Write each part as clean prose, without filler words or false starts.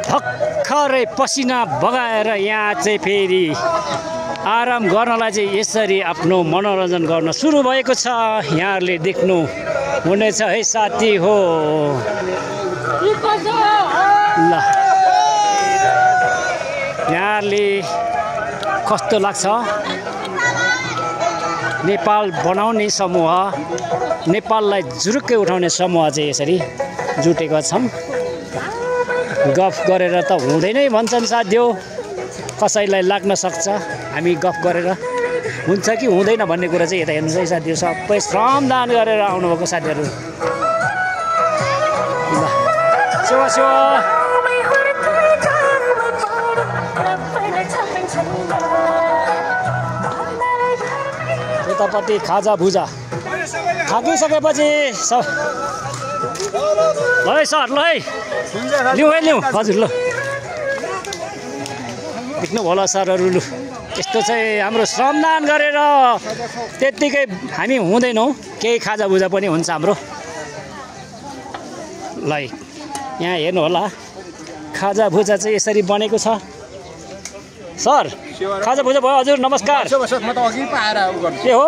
भर्खरै पसिना बगाएर यहाँ चाहिँ फेरि आराम गर्नलाई चाहिँ यसरी आफ्नो मनोरञ्जन गर्न सुरु भएको छ। यहाँहरूले देख्नु हुनेछ है साथी हो। ल यहाँहरूले कस्तो लाग्छ? नेपाल बनाउने समूह, नेपाललाई जुरुक्कै उठाउने समूह चाहिँ यसरी जुटेका छौँ। गफ गरेर त हुँदैन भन्छन् साथी हो। कसैलाई लाग्न सक्छ हामी गफ गरेर हुन्छ कि हुँदैन भन्ने कुरा चाहिँ यता हेर्नुहोस् है साथीहरू। सबै श्रमदान गरेर आउनुभएको साथीहरू। सेवा सेवा यतापट्टि खाजा भुजा थाकिसकेपछि ल है सर, ल है लिउँ है लिउँ। हजुर ल देख्नु होला सरहरू। लु यस्तो चाहिँ हाम्रो श्रमदान गरेर त्यत्तिकै हामी हुँदैनौँ, केही खाजाभुजा पनि हुन्छ हाम्रो। ल यहाँ हेर्नु होला खाजाभुजा चाहिँ यसरी बनेको छ। सर खाजाभुजा भयो? हजुर नमस्कार। के हो?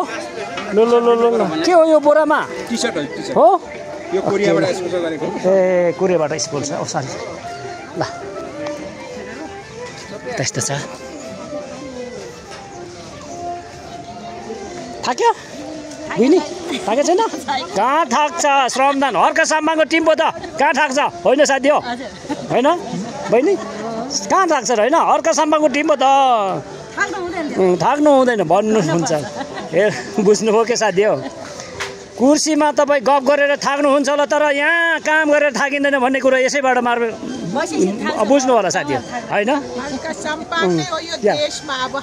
लु लु लु लु के हो यो बोरामा? टी सर्ट हो? यो कोरियाबाट स्पोन्सर गरेको। ए कोरियाबाट स्पोन्सर। ओ सरी। ल त्यस्तो छ। थाक्यो बहिनी? थाकेको छैन? कहाँ थाक्छ? श्रमदान हर्का साम्बाङको टिम पो त कहाँ थाक्छ? होइन साथी हो? होइन बहिनी कहाँ थाक्छ र? होइन हर्का साम्बाङको टिम पो त थाक्नु हुँदैन भन्नु हुन्छ। ए बुझ्नुभयो के साथी हो? कुर्सीमा तपाईँ गफ गरेर थाक्नुहुन्छ होला, तर यहाँ काम गरेर थाकिँदैन भन्ने कुरा यसैबाट बुझ्नु होला साथी होइन?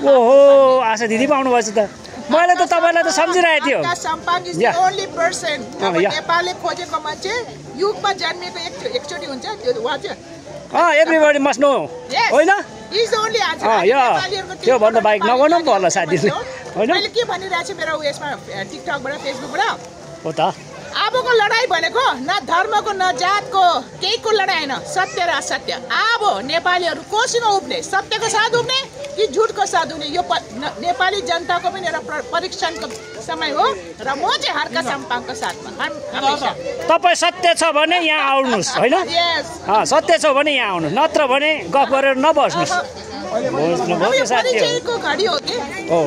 ओहो आशा दिदी पो आउनुभएछ त। मैले त तपाईँलाई त सम्झिरहेको थियो। एभ्रिबडी मस्ट नो होइन? त्यो भन्दा बाइक नगर्नु पनि पर्ला साथीले होइन? के भनिरहेको छु मेरो उयसमा टिकटकबाट फेसबुकबाट हो त। अबको लडाई भनेको न धर्मको न जातको केहीको लडाई होइन, सत्य र असत्य। अब नेपालीहरू कोसँग उब्ने? सत्यको साथ उब्ने कि झुटको साथ उब्ने? यो नेपाली जनताको पनि एउटा परीक्षणको समय हो र म चाहिँ हर्का साम्पाङको साथमा हमेशा। तपाईँ सत्य छ भने यहाँ आउनुहोस् होइन? सत्य छ भने यहाँ आउनुहोस्, नत्र भने गफ गरेर नबस्नुहोस्। बुझ्नुभयो साथी हो?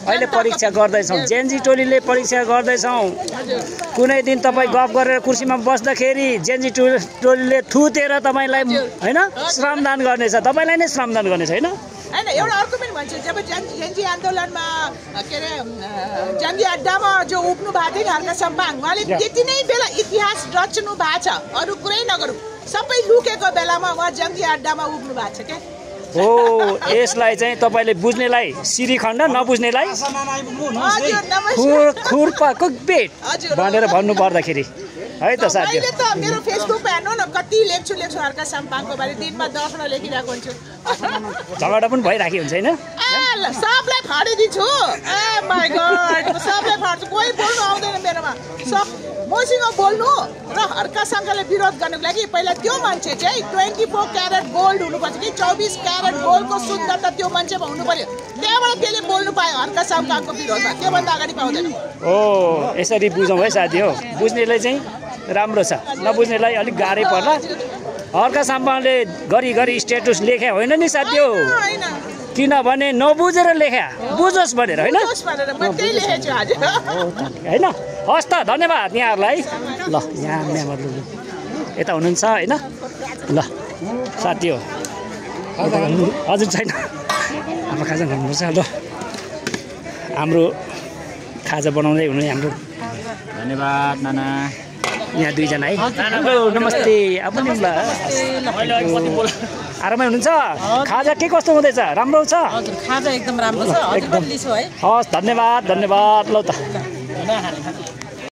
अहिले परीक्षा गर्दैछौँ, जेन्जी टोलीले परीक्षा गर्दैछौँ। कुनै दिन तपाईँ गफ गरेर कुर्सीमा बस्दाखेरि जेन्जी टोलीले थुतेर तपाईँलाई होइन श्रमदान गर्नेछ, तपाईँलाई नै श्रमदान गर्नेछ होइन? होइन एउटा अर्को पनि भन्छ, जब जेन्जी आन्दोलनमा के अरे जेन्जी अड्डामा जो उब्नु भएको थियो नि हर्का साम्पाङ, उहाँले त्यति नै बेला इतिहास रच्नु भएको छ। अरू कुरै नगरौँ, सबै लुकेको बेलामा उहाँ जेन्जी अड्डामा उब्नु भएको छ क्या। हो यसलाई चाहिँ तपाईँले बुझ्नेलाई श्रीखण्ड, नबुझ्नेलाई खुर्पाको पेट भनेर भन्नु पर्दाखेरि है त साथी। अहिले त मेरो फेसबुकमा हेर्नु न कति लेख्छु हर्का साम्पाङको बारे, दिनमा 10 वटा लेखिरहेको हुन्छु। झगडा पनि भइराखेको हुन्छ होइन? सबलाई फाडिदिन्छु। ए माय गॉड सबलाई फाड्छु, कोही बोल्नु आउँदैन मेरोमा। सब मसँग बोल्नु र हर्का साम्पाङले विरोध गर्नुको लागि पहिला त्यो मान्छे चाहिँ 24 क्यारेट गोल्ड हुनुपर्छ कि 24 क्यारेट गोल्डको शुद्धता त्यो मान्छेमा हुनु पर्यो। त्यहाँबाट त्यसले बोल्नु पायो हर्का साम्पाङको विरोधमा, त्योभन्दा अगाडि पाउँदैन। ओ यसरी बुझौँ है साथी हो। बुझ्नेलाई चाहिँ राम्रो छ, नबुझ्नेलाई अलिक गाह्रै पर्ला। हर्का साम्पाङले घरिघरि स्टेटस लेखे होइन नि साथी हो, किनभने नबुझेर लेख्या बुझोस् भनेर होइन? होइन हस् त धन्यवाद यहाँहरूलाई। ल यहाँ म्यामहरू यता हुनुहुन्छ होइन? ल साथी हो हजुर छैन अब खाजा खानुपर्छ। ल हाम्रो खाजा बनाउँदै हुनु हाम्रो धन्यवाद नाना। यहाँ दुईजना है। हेलो नमस्ते। अब नि ल आरामै हुनुहुन्छ? खाजा के कस्तो हुँदैछ? राम्रो छ? हजुर खाजा एकदम राम्रो छ। एकदम हस् धन्यवाद धन्यवाद। ल त